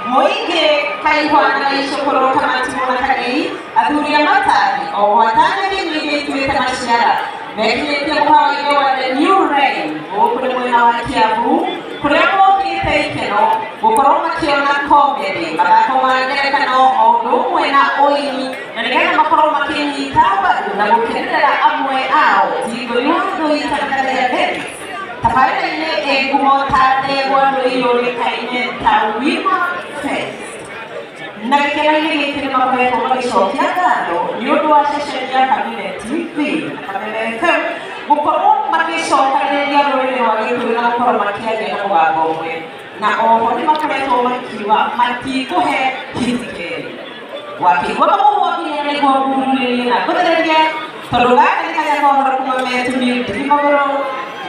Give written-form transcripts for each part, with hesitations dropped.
Moige kaihwana icukuru kamati mona kagei athuri a matari o watanya gĩnyuĩ gĩtuĩte maciara mekinyĩtie mũkawa-inĩ wa The New Rain gũkũ nĩ mwena wa Kiambu kũrĩa mokĩte ikeno gũkorwo makĩona comedy mathako ma ngerekano o ũndũ ũmwe na ũini na nĩgetha makorwo makĩnyita mbaru na gũkenerera amwe ao Tigoi wa Ndũi kana Dennis tabarĩra-inĩ ĩ ngumo ta ndegwa ndũi yũĩkaine ta Wima Fest na gĩkeno-inĩ gĩkĩ nĩ makoretwo magĩcokia ngatho nĩ ũndũ wa ceceni ya Kameme TV na Kameme FM gũkorwo magĩcokanĩrĩria rũrĩrĩ rwa Gĩkũyũ na gũkorwo makĩaria na mũgambo ũmwe na oho nĩ makoretwo makiuga matikũhe hiti kerĩ wakĩigua mamũhwa nginya nĩguo ngururĩrie na ngũthererie tondũ gaka nĩ karĩa kohoro kuma metumi ndigi magũrũ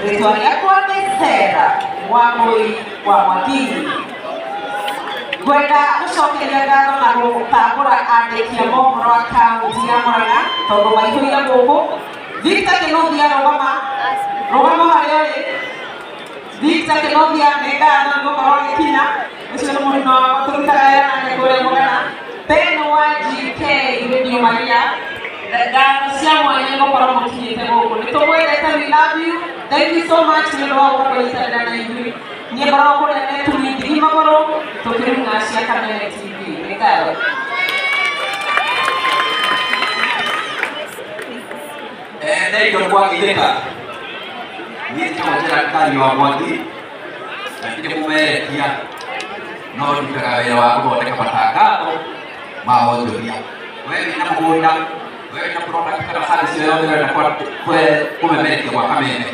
rĩtwa rĩakwa nĩ Sarah Wangũi wa Mwangini. Ngwenda gũcokeria ngatho na gũtambũra andĩki a mohoro a kaunti ya Murang'a tondũ maihũire gũkũ. Victor Kĩnuthia rũgama rũgama harĩa ũrĩ. Victor Kĩnuthia nĩ ngatho nĩ gũkorwo ũgĩkinya ũcio nĩ mũruna wakwa tũrutaga wĩra nake kũrĩa Mũgana. Ben wa GK Radio Maria ngatho cia mwanya nĩ gũkorwo mũkinyĩte gũkũ nĩ tũmwendete, we love you, thank you so much nĩ ũndũ wa gũka kũnyitanĩra na ithuĩ. Niĩ ngoragwo kũrĩa Metumi ndigi magũrũ tũkĩrung'a cia Kameme TV. Nĩ ngatho. Ndeito Mwangi Thika niĩ njĩtagwo Gerald Kario wa Mwangi na ndirĩ mũmerekia no ndutaga wĩra wa gũthondeka matangatho ma wonjoria. We wĩna mũgũnda, we wĩna product kana service o yothe ũrenda kũmemerekia gwa Kameme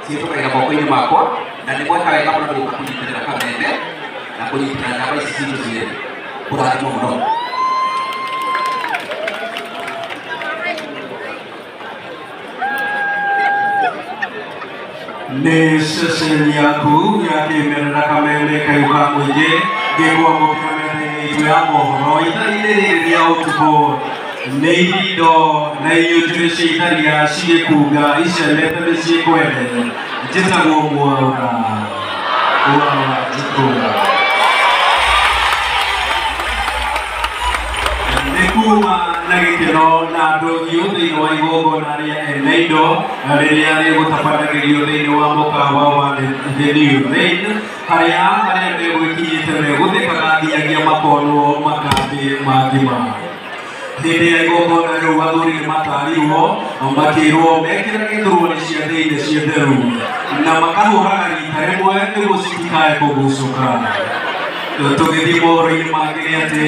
ciĩtũkagĩra moko-inĩ makwa na nĩ mweka wega mũno nĩ gũka kũnyitĩrĩra Kameme na kũnyitĩrĩra nyama ici citũ cierĩ. Kũrathimwo mũno. Nĩ ceceni yaku ya kĩmerera Kameme kayũ ka mũingĩ ngĩkwamũkĩra metha-inĩ itũ ya mohoro ithaa-inĩ rĩrĩ rĩa ũtukũ nĩ irindo na inyuĩ njũrĩ cia itharia cigĩkunga icemete mĩciĩ kwene. Njĩtagwo Mwaura wa Wanjikũ. Nĩ kuma na gĩkeno na ndũhiũ thĩinĩ wa igongona rĩa ene indo rĩrĩa rĩgũtabanagĩrio thĩinĩ wa mũkawa wa The New Rain harĩa arĩa megwĩkinyĩte megũthekaga nginyagia makonwo makambĩ ma ngima. Hĩndĩ ya igongona rĩu athuri nĩ matarirwo makĩrwo mekĩrage thuruarĩ cia thĩinĩ ciĩ theru na makahũraga rita rĩmwe nĩguo citikae kũgucũka. Tũgĩthiĩ mohoro-inĩ mangĩ nĩ atĩ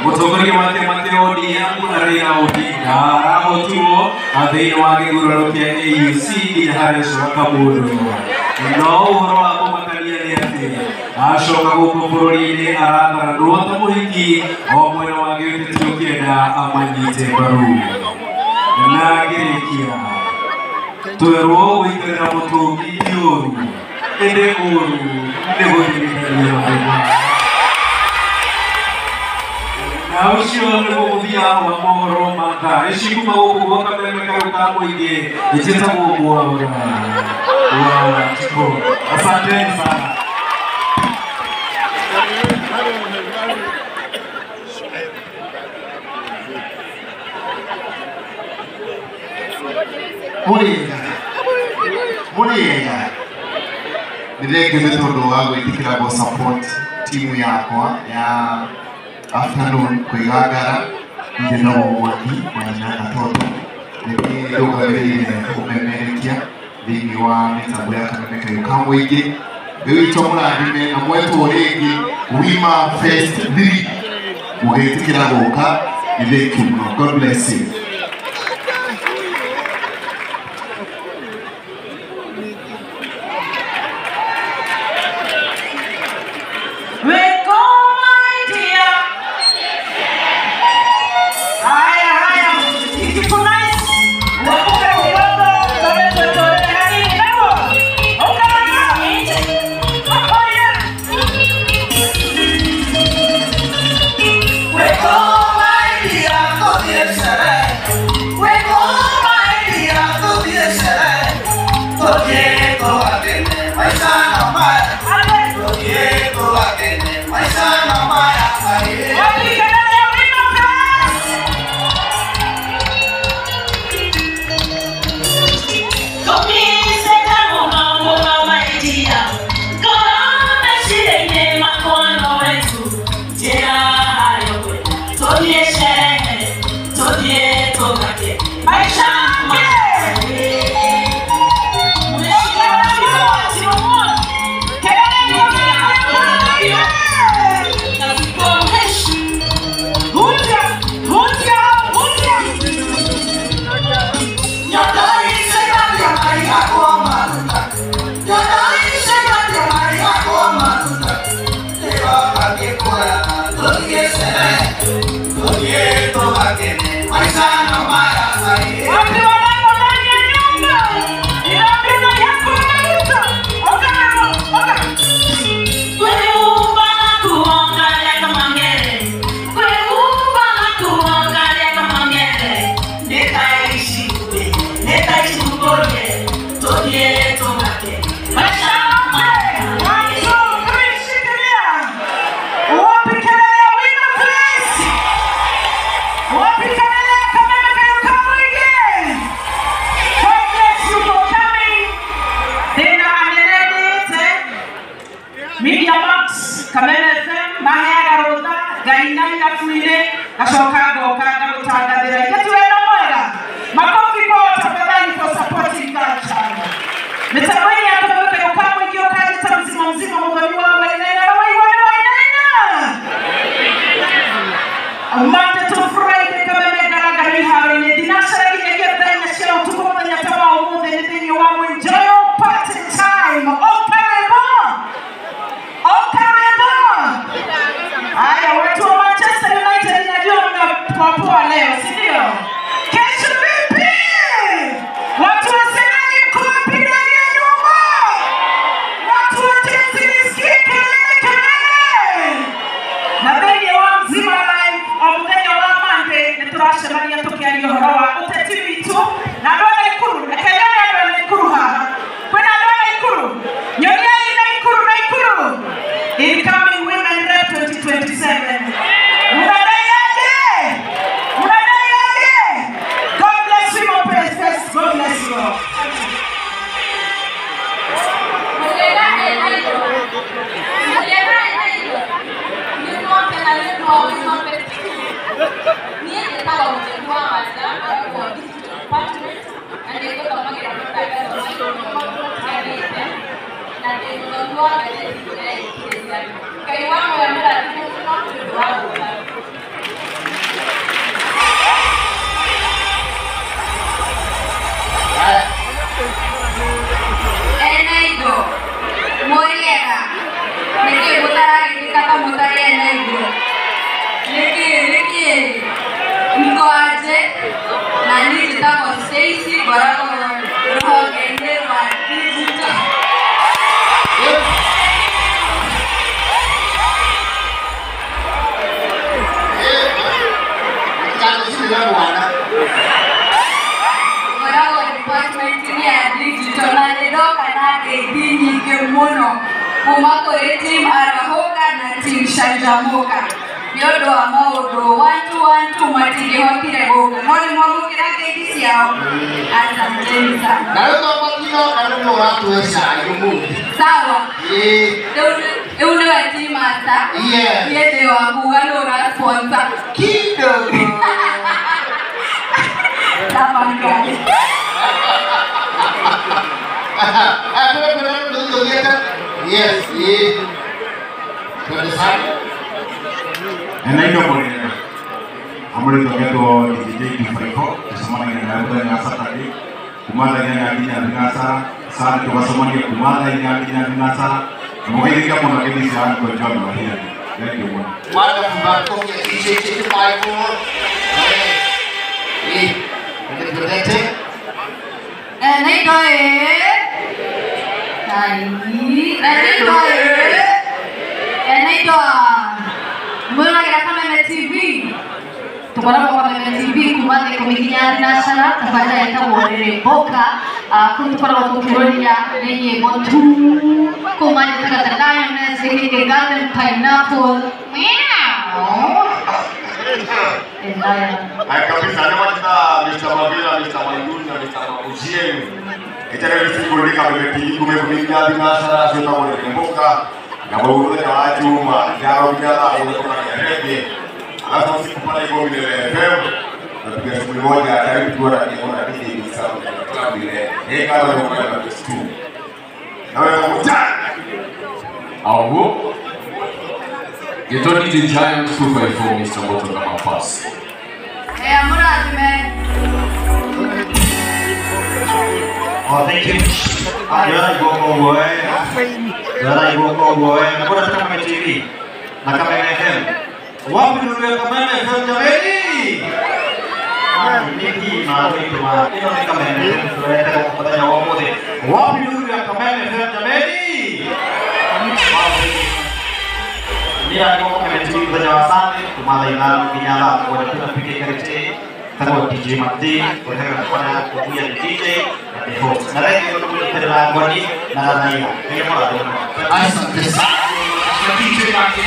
mũtongoria wa kĩama kĩa ODM Raila Odinga arahotirwo thĩinĩ wa gĩthurano kĩa AUC nginya harĩa Cora Kamũndũ. No ũhoro wa kũmakania nĩ atĩ acoka gũkũ bũrũri-inĩ aratharanwo ta mũhiki o mwena wa gĩũteti ũkĩenda amanyite mbaru. Na ngĩrĩkia twerwo gũikarĩra mũtũngi ti ũru ĩndĩ ũru nĩ gũthimithania marima. Na ũcio nĩguo mũthia wa mohoro ma thaa ici kuma gũkũ gwa Kameme Kayũ ka Mũingĩ. Njĩtagwo Mwaura wa Wanjikũ. Asanteni sana. Mũrĩega nĩ thengio nĩ tondũ wa gwĩtĩkĩra gũ support timu yakwa ya afternoon kwĩgangara. Njĩtagwo Mwangi wa Gatoto, nĩ niĩ ndũgamĩrĩire kũmemerekia thĩinĩ wa mĩtambo ya Kameme Kayũ ka Mũingĩ. Rĩu itũ mũrathime na mwetwo rĩngĩ Wima Fest 3 mũgĩtĩkĩra gũka, nĩ thank you mũno. God bless you. Incoming Women Rep 2027. God bless you, my princess. God bless you all. Enaido. nyingĩ mũno kuma kũrĩ team Arahũka na team Canjamũka nĩ ũndũ wa maũndũ 1 2 1 2 matingĩhotire gũka no nĩ mwamũkĩra ngeithi ciao. Asanteni sana. Na rĩu twamatino na rĩu nĩ ũratũhe cai ũmũthĩ. Sawa. Ĩĩ. Rĩu nĩwe team master. Yes. Niĩ ndĩ wa kuga nĩ ũrasponsor. Kidogo. Tafadhali. Yes, yeah. Enaitwa Mũrĩega amũrĩtwo ngetwo DJ 254 tũcemanagia nawe mũthenya wa Saturday kuma thaa inyanya nginya thinacara Sunday tũgacemania kuma thaa inya nginya thinacara na mũgeithĩke mũno ngeithi cia Uncle John Wahiani. Thank you mũno. Wonderful, Bangkok, DJ 254. Eh, Enaitwa enaitwa mwĩroragĩra Kameme TV tũkoragwo Kameme TV kuma thaa ikũmi nginya thinacara tabarĩra ĩtagwo Rĩrĩmbũka kũu tũkoragwo tũkĩrũria nĩ nyĩmbo tu kuma njĩtaga The Lioness aka Garden Pineapple meow. Ay, kabisa ni wachita Mr. Mavila, Mr. Maiduni na Mr. Makujieni. Echere siku ni Kameme TV kumekumingia thinacara ciĩtagwo Rĩrĩmbũka na mũthenya wa Juma njaro nginya thaa ĩmwe tũkagia rege alafu usiku pale iko Milele FM napiga shughuli moja karibu tuona na DJ Big Sound club ile eh kama ni kwa tu na wewe mtana Awo Getoni DJ Giant 254 Mr. Moto kama pass. Eh amurathime. Oh, thank you. Ndĩrora igũko ũguo we. Na kũrĩa Kameme TV na Kameme FM. Wapi nuru ya Kameme FM jameni? Niki maũndũ ma ĩno nĩ Kameme FM tũrete gũkũ mũthenya wa ũmũthĩ. Wapi nuru ya Kameme FM jameni? Nĩra gũkũ Kameme TV mũthenya wa Sunday kuma thaa ithano nginya thaa mũgwanja tũnapiga karĩtĩ tagwo DJ Makdi kũrehaga kona kuya ni DJ na the host. Na rĩngĩ tũkũnyitĩrĩra Ngoni na Gathaia. Nĩ mũrathime mũno. Asante sana. DJ Makdi.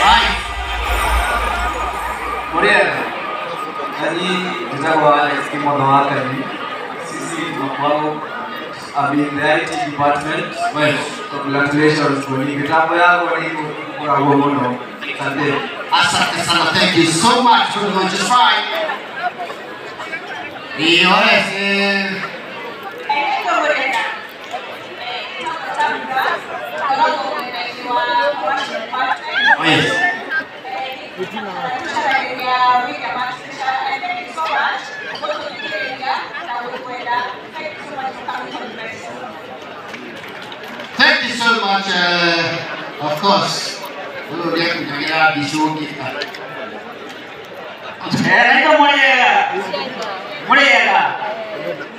Right. Mũrĩega. Nani njĩtagwo Alex Kimotho wa Kanyi. Sisi tunakwao I'm in the IT department. Well, congratulations Ngoni. Mitambo yako ni kũragwo mũno. Asante. Asante sana. Thank you so much for doing just fine. Yes. Yes. Thank you so much. Of course, we will get to the show. Mũrĩega.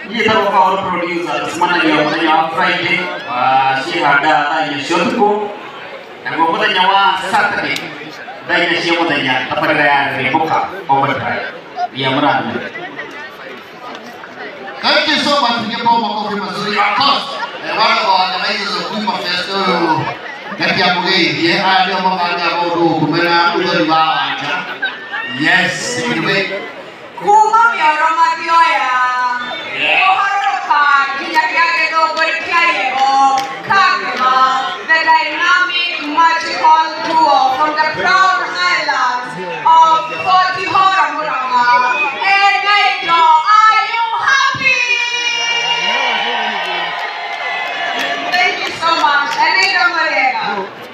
Niĩ njĩtagwo Kaũrũ producer tũcemanagia mũthenya wa Friday wa ciĩhanda thaa inya cia ũtukũ naguo mũthenya wa Saturday thaa inya cia mũthenya tabarĩra ya Rĩrĩmbũka Overdrive. Ria mũrathime. Thank you so much. Tukipa makofi mazuri. Of course, one of our organizers of Kuma Fest Gakia Mugeithie aya nĩo mabangaga maũndũ gũkũ mena ũtheri wa wanja. Yes, anyway. Kuma mĩoro mathioya kũharũrũka nginya kĩa gĩthũngũri kĩa Yego Kangema, the dynamic magical duo from the proud highlands of Kotihora Murang'a. Enaitwa, are you happy? Thank you so much. Enaitwa Mũrĩega.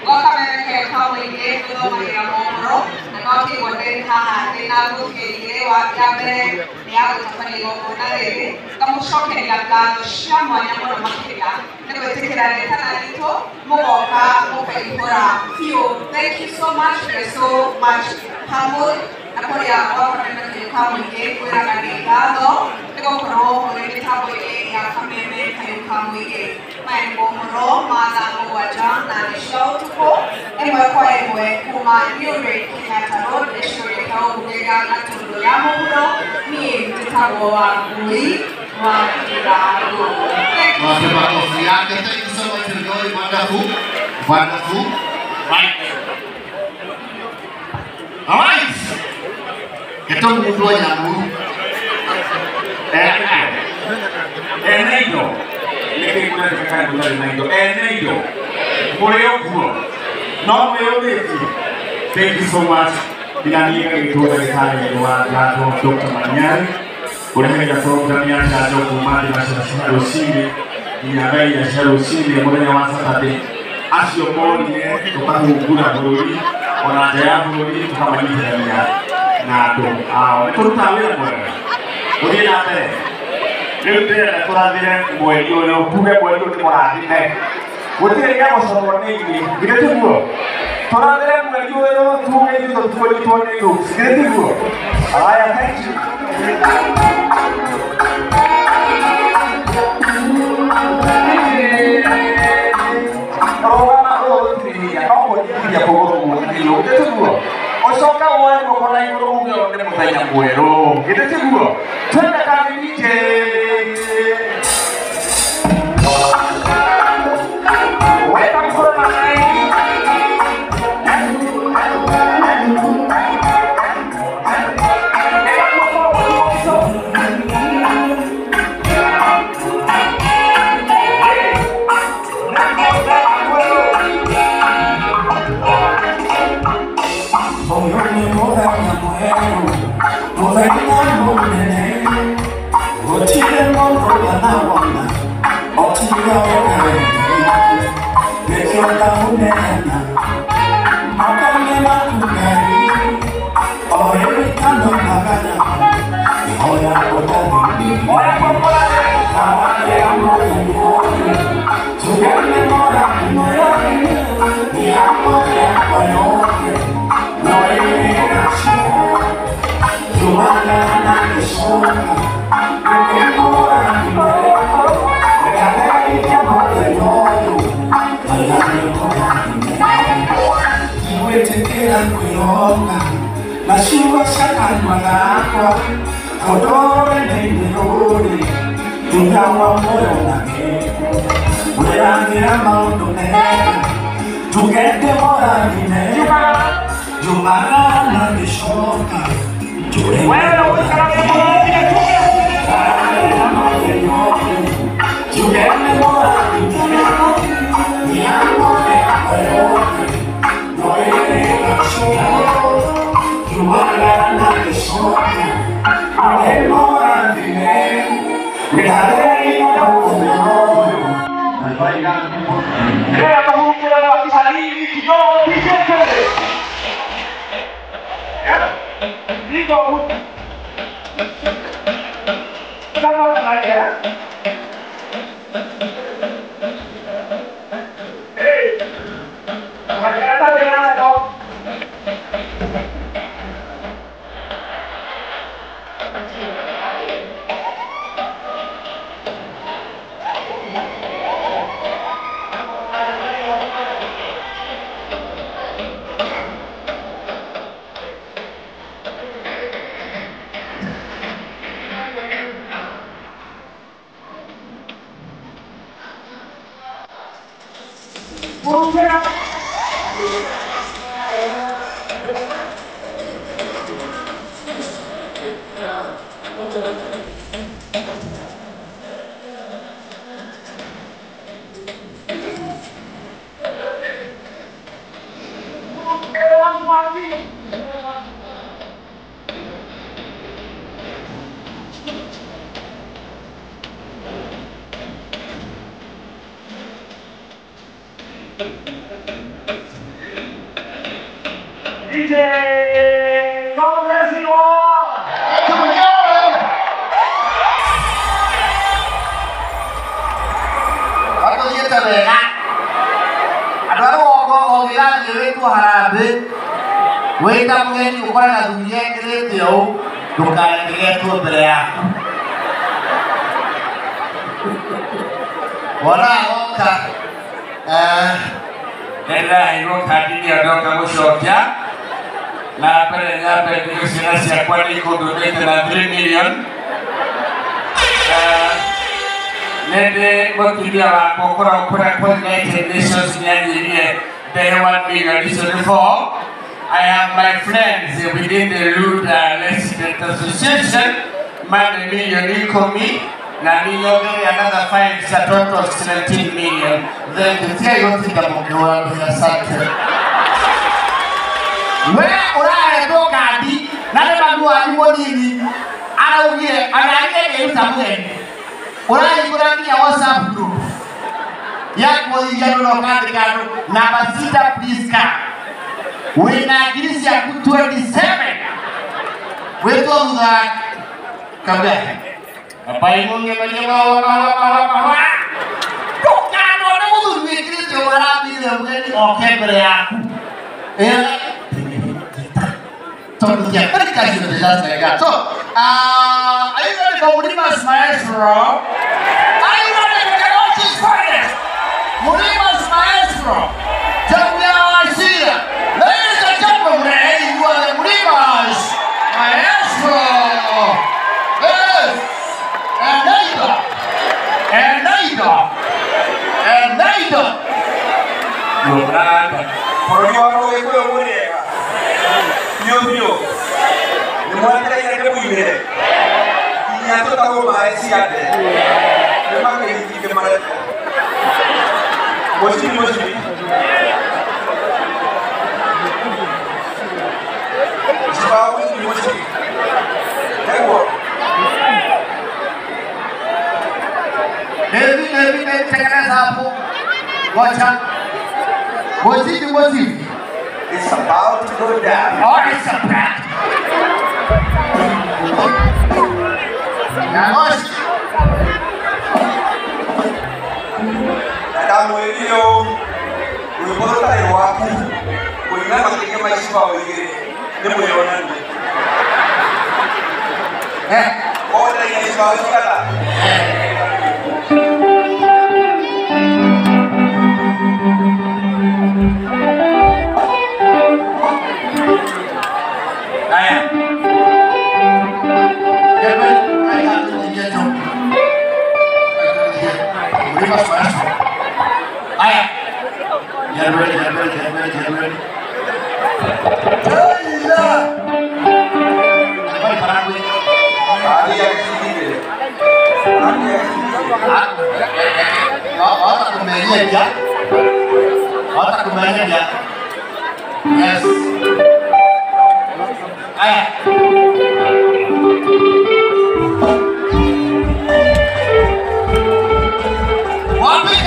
Goka Kameme kamũingĩ gũthomagĩra mohoro na no kĩgwa ndĩ haha ndĩna ngũkĩ wa ya mbere nĩ ya gũtabania igongona rĩrĩ ngamũcokeria ngatho cia mwanya mũno makĩria nĩ gwĩtĩkĩra rĩtana ritũ mũgoka mũkaihũra biũ. Thank you so much. We are so much humbled na kũrĩa gwa Kameme Kayũ ka mũingĩ kwĩraga nĩ ngatho nĩ gũkorwo kũrĩ mĩtambo-inĩ ya Kameme Kayũ ka mũingĩ. Maya nĩ mohoro ma thaa mũgwanja na nĩ cia ũtukũ ĩmwe kwa ĩmwe kuma New Ray Kenyatta Road gĩcigo-inĩ kĩa ũmbunge gĩa Gatundu ya mũhuro. Niĩ njĩtagwo Wangui wa Kĩrangũ. Wape makofi yake. Thank you so much. Wonderful. Wonderful. Right. All right. Keto mundu wa nyamu. Eneido. Nĩkĩ kũrendeka kana na indo? Eneido. Mũrĩ ũguo. No mwĩyũrĩtie. Thank you so much. Ndinaniĩ gagĩtwo ndagĩtarĩ wa ngatho Dr. Manyari ũrehaga program ya njanjo kuma thinacara cia rũcinĩ nginya thaa inya cia rũcinĩ mũthenya wa Saturday. Acio monire tũkahungura bũrũri ona nja ya bũrũri tũkamanyitithania na andũ ao. Nĩ tũrutaga wĩra mwega. Gũthiĩ na mbere. Rĩu ndĩrenda tũrathire mweri ũyũ, tuge mweri ũyũ nĩ mũrathime. Gũtirĩ gĩa gũcorwo nĩ ithuĩ, githĩ tiguo? Tũrathire mweri ũyũ tuge ithuĩ tũtuĩtwo nĩ groups, githĩ tiguo? Haya, thank you. Rũgama ũũ gũtirĩ no kũnyitithia kũgũrũ guothe, githĩ tiguo? Ũcoka woe guoko na igũrũ uge ũyũ nĩ mũthenya mwerũ, githĩ tiguo? Twende kazi DJ. Weka mkono na nai. DJ, God bless you all. Atũthiĩte wega andũ a rũgongo o gĩrathiĩ wĩtwo harambĩ wĩta mũgeni ũkore gathuri ekĩrĩte ũũ ndũkareke getwo mbere yaku wona agoka nĩndĩraheirwo kandi nĩyo ndoka gũcokia na mbere nyambe ndio ciana ciakwa nĩ ikũndũmĩte na 3 million. Nende mũtumia wakwa ũkoragwo kũrĩa kwa United Nations nĩanyirie ndĩhe 1 million icio nĩ 4. I have my friends within the Luda Resident Association mane milioni 10 na ninyongerere another 5 a total of 17 million. Then tutiai gũtinda mũkĩhũra asante. We ũrahetwo kandi na nĩ mami wanyu mũnini araugire ananiĩ ngĩruta mũgeni ũrahingũra nginya WhatsApp group ya kuoithia andũ na ũkandĩka andũ namba 6 please come. Wĩna ngiri ciaku 27 wĩtwo thutha wa kabere ndũkanone mũthuri wĩkĩrĩte ũũ arathire mũgeni oke mbere yaku. So, are you ready for Mulima's Maestro? Are you ready for Kerochi's finest? Mulima's Maestro. Ladies and gentlemen, you are the Mulima's Maestro. Yes. And Naida. And Naida. And Naida. It's about to go down. Oh, it's a prank. Get ready. Yes. Oh,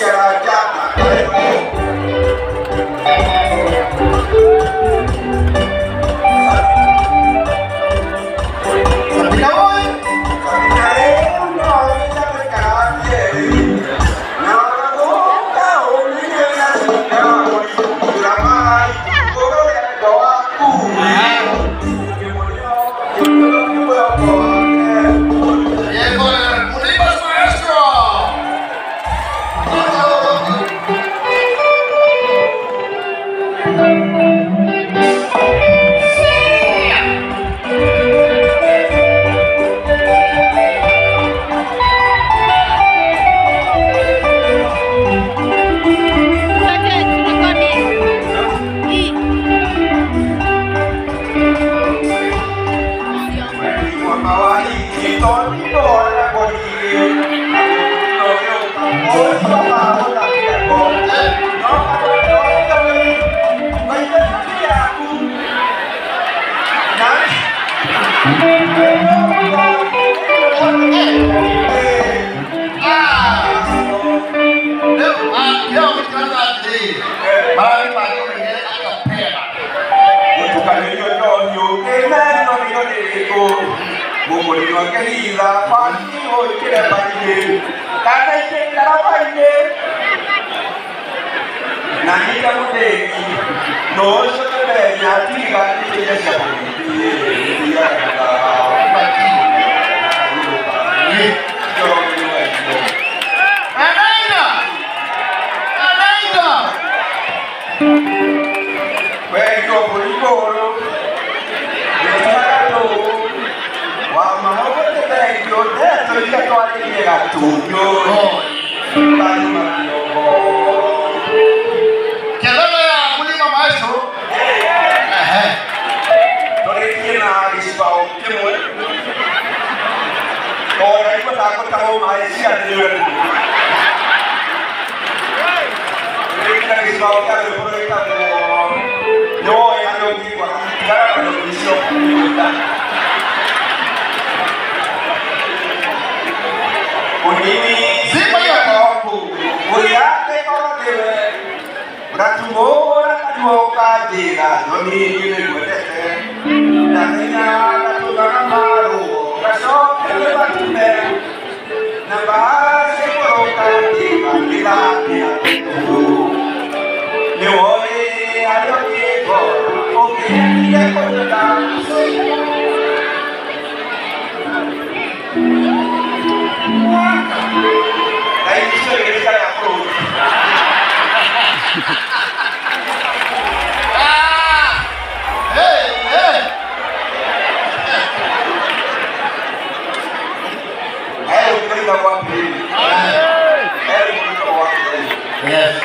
gũciara njata. Sabina oi. Sabina rĩu no nĩndamũikaragie. Na gũka ũmĩrĩra cinda ũrĩ mai igũrũ rĩa wendo waku. Llegó el Mulibas Maestro. Kelele ya Mulima Maestro. Tũrĩkie na gĩcibaũ kĩmwe tondũ ndaigua ndagũtahwo maĩ cianĩrĩre tũrĩkie na gĩcibaũ kĩa rwĩmbo rwĩtagwo nĩwoĩ harĩa ũngĩigua tigana na rwĩmbo icio Unini ũrĩa ndĩkorwo ũratumũra kanua ũkanjĩra thoni nĩngwendete ndamenya gatũgaga marũo gacoke gatume na mbaraci ũkanjĩra ndĩthambĩra tũtũ nĩwoĩ harĩa ũngĩngora ũngĩendire kũnyona. Na icio igĩrĩ ciarĩ bũrũri. Hey, hey. Yes.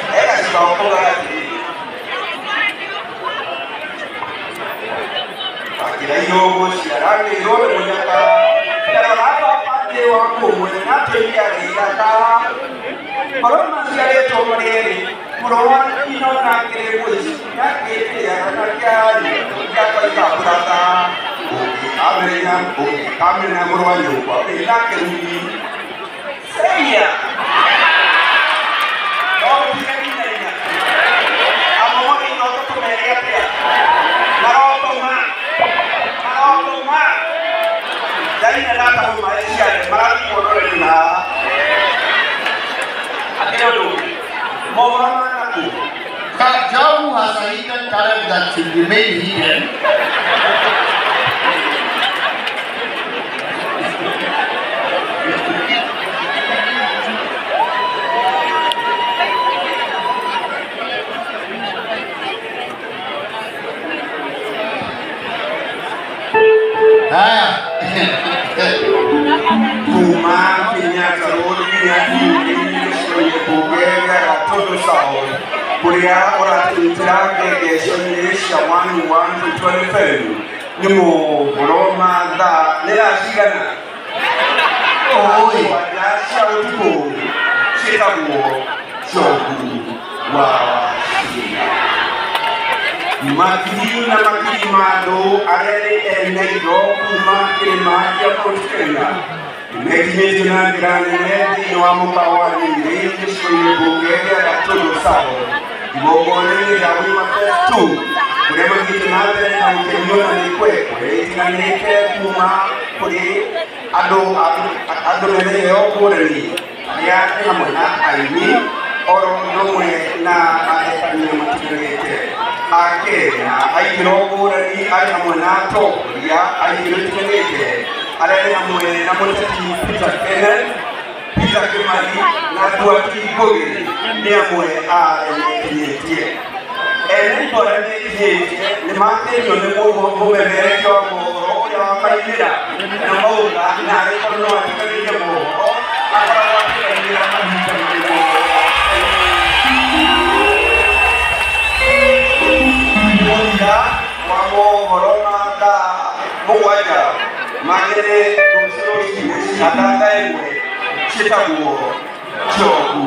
Job has a hidden talent that should remain hidden. Kuma Kenyatta Road nginya kũgega Gatondo South kũrĩa ũratũnyitĩra ngenge-inĩ cia 101.25 nĩ mohoro ma thaa nĩ thaa cigana? Mũgwanja cia ũtukũ ciĩtagwo Njogu wa Wachira. Makiri na makiri ma andũ arĩa nĩ ene indo kuma kĩrĩma kĩa Mount Kenya Mekinyĩtio na njĩra nene thĩinĩ wa mũkawa wa Nyeri gĩcigo-inĩ mbunge gĩa Gatundu South igongona-inĩ rĩa Wima Fest 2 kũrĩa mathiĩte na mbere na gũkenio na mĩkwekwe ĩtiganĩte kuma kũrĩ andũ mena iheo ngũrani arĩa nĩ hamwe na aini oro ũndũ ũmwe na athekania matiganĩte a Kenya aikĩro ngũrani arĩ hamwe na atongoria a ikĩro itiganĩte arĩa nĩ hamwe na mũteti Peter Kenneth, Peter Kimani na Duarte Ngugi nĩ amwe a arĩa mekinyĩtie. Ene indo arĩa mekinyĩtie nĩ makenio nĩ mũmemerekia wa mohoro ũrĩa wamainĩra na mauga na agĩkorwo no atiganĩrie mohoro akoragwo akĩmainĩra mahinda marĩ mothe. Mũthia wa mohoro ma thaa mũgwanja magere rũciũ rũcinĩ na thaa ĩmwe ciĩtagwo Njogu.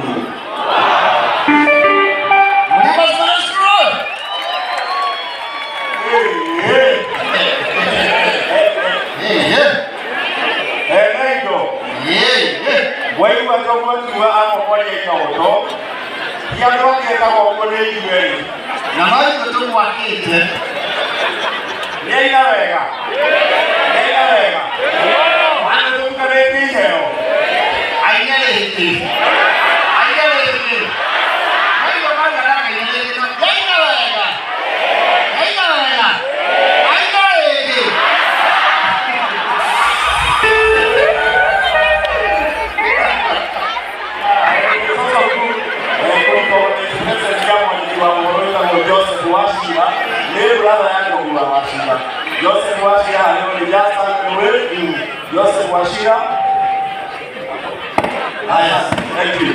Waigua tũgũtua amokoria itoto ti andũ angĩ etagwo ũguo nĩ ithuĩ na no ithuĩ tũmwakĩte. Nĩaina wega, nĩaina wega, andũ tũtukanĩtie iheo. Aine rĩngĩ, aine rĩngĩ, maigua mauga ndakaina rĩngĩ, no yaina wega, yaina wega, aina rĩngĩ. Joseph Wachira nĩ brother ya Njogu wa Wachira. Joseph Wachira harĩa nĩ just away. Joseph Wachira. Haya, thank you.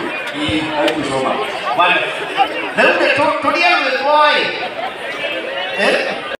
Thank you so much. Rĩu nĩ tũrie rwĩmbo ĩ.